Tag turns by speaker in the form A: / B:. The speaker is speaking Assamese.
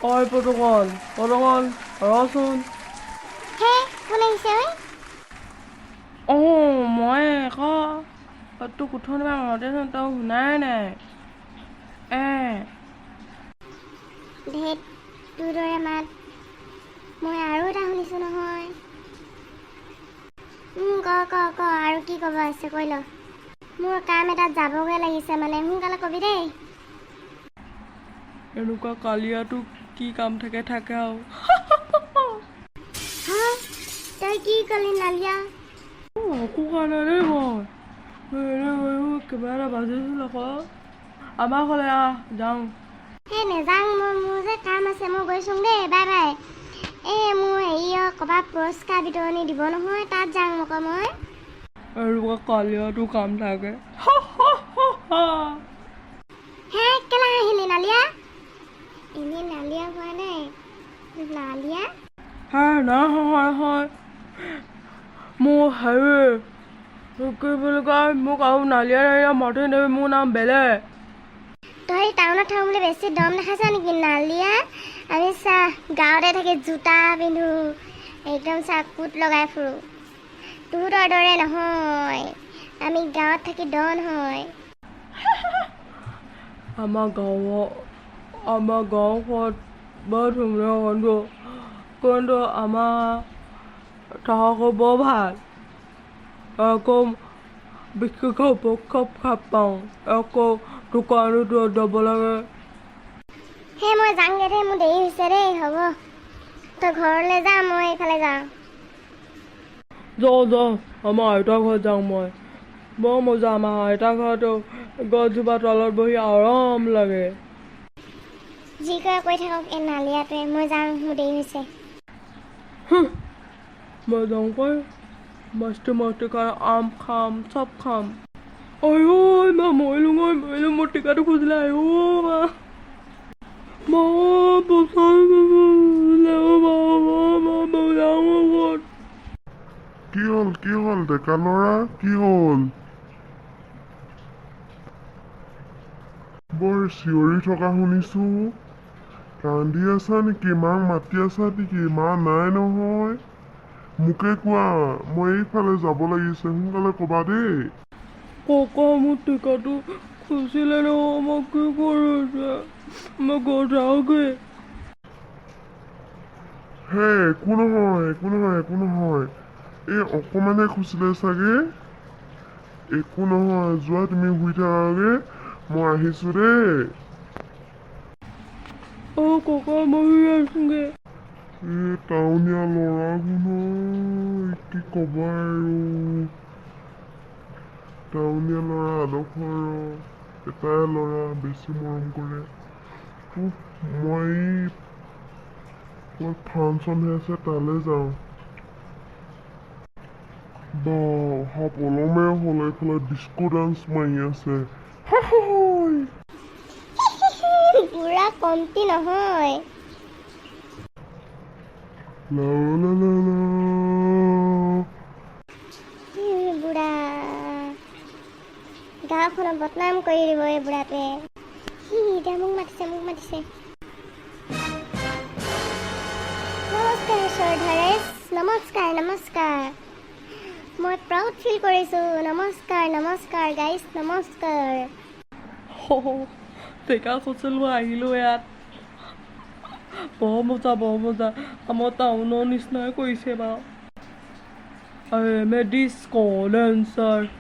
A: ঐ পটকল, পটকল, ৰচোন।
B: হে, কোন আহিছে ঐ?
A: অঁ, মই আকৌ তোক উঠনিৰ পৰা মাতিছোঁ, তই শুনাই নাই। এ।
B: ধেত, তোৰ দৰে মাত মই আৰু এটা শুনিছোঁ নহয়। ক ক ক, আৰু কি ক'ব আছে কৈ ল। মোৰ কাম এটাত যাবগৈ লাগিছে, মানে সোনকালে কবি দেই।
A: এনেকুৱা কালিয়াটো কি কাম থাকে থাকে আৰু।
B: হা, তই কি ক'লি নালিয়া?
A: একো কোৱা নাই দেই। মই এনেই কিবা এটা বাজিছিল আকৌ। আমাৰ ঘৰলৈ আহ, যাওঁ।
B: সেই নেযাং মই, মোৰ যে কাম আছে, মই গৈছোং দেই, বাই বাই। এই মোৰ হেৰি ক'ৰবাত পুৰস্কাৰ বিতৰণি দিব নহয়, তাত যাওঁ আকৌ মই।
A: এনেকুৱা কালিয়াটো কাম থাকে।
B: হে, কেলা আহিলি নালিয়া? এনেই নালিয়া হোৱা নাই নালিয়া।
A: হে, নাই নহয়। মোৰ হেৰি কি বুলি কয়, মোক আৰু নালিয়া নালিয়া মাতি নিদিবি, মোৰ নাম বেলেগ।
B: তই টাউনত থাকোঁ বুলি বেছি দম দেখাইছ নেকি নালিয়া? আমি চা, গাঁৱতে থাকি জোতা পিন্ধো, একদম চা কোট লগাই ফুৰোঁ। তহঁতৰ দৰে নহয়, আমি গাঁৱত থাকি ডন হয়।
A: আমাৰ গাঁওখনত বৰ ধুনীয়া, কিন্তু কিন্তু আমাৰ থকাটো বৰ ভাল। আকৌ বিশেষকৈ উৎসৱ খাব পাওঁ, আকৌ দোকানতো যাব লাগে।
B: সেই মই যাওঁগৈ দেই, মোৰ দেৰি হৈছে দেই। হ'ব, তই ঘৰলৈ যা, মই এইফালে যাওঁ।
A: যাওঁ যাওঁ, আমাৰ আইতাৰ ঘৰত যাওঁ মই। বৰ মজা আমাৰ আইতাৰ ঘৰতো, গছজোপা তলত বহি আৰাম লাগে।
B: যি কৰে কৰি থাকক এই নালিয়াটোৱে, মই যাওঁ, মোৰ দেৰি হৈছে।
A: মই যাওঁগৈ, মস্তি মস্তি কৰি আম খাম, চব খাম। আইঔ মা, মৰিলোঁ মই, মৰিলোঁ, মোৰ টিকাটো খুজিলে। আইঔ মা, মা, বচাই মা, মা, মা, মা, যাওঁ ঘৰত।
C: কি হ'ল, কি হ'ল ডেকা ল'ৰা, কি হ'ল? বৰ চিঞৰি থকা শুনিছো। কান্দি আছা নেকি? মাক মাতি আছা নেকি? মা নাই নহয়। মোকে কোৱা, মই এইফালে যাব লাগিছে, সোনকালে ক'বা দেই।
A: ককা, মোৰ টিকাটো খুচিলে নহয়, মই কি কৰোঁ এতিয়া? মই ঘৰত যাওঁগৈ।
C: হে, একো নহয়, একো নহয়, একো নহয়। এই অকণমানহে খুচিলে চাগে, একো নহয়। যোৱা তুমি শুই থাকাগে, মই আহিছো দেই।
A: অ' ককা, মই শুই আছোঁগৈ।
C: এই টাউনীয়া ল'ৰাবোৰ নহয়, কি ক'বা আৰু। টাউনীয়া ল'ৰা আদৰ্শ, এটাই ল'ৰা, বেছি মৰম কৰে। উফ, মই ক'ৰবাত ফাংচন হৈ আছে তালৈ যাওঁ। বা, অহা পলমে হ'ল, এইফালে ডিস্কো ডান্স মাৰি আছে।
B: বুঢ়া কমটি নহয়।
C: লা লা লা লা।
B: বুঢ়া গাঁওখনত বদনাম কৰি দিব এই বুঢ়াটোৱে। সি এতিয়া মোক মাতিছে, মোক মাতিছে। নমস্কাৰ শ্ৰদ্ধাৰেছ, নমস্কাৰ, নমস্কাৰ। মই প্ৰাউড ফিল কৰিছোঁ। নমস্কাৰ, নমস্কাৰ গাইজ, নমস্কাৰ।
A: টেকা খচলো আহিলোঁ ইয়াত। বৰ মজা, বৰ মজা। আমাৰ টাউনৰ নিচিনাই কৰিছে বাৰু। I am a disco dancer.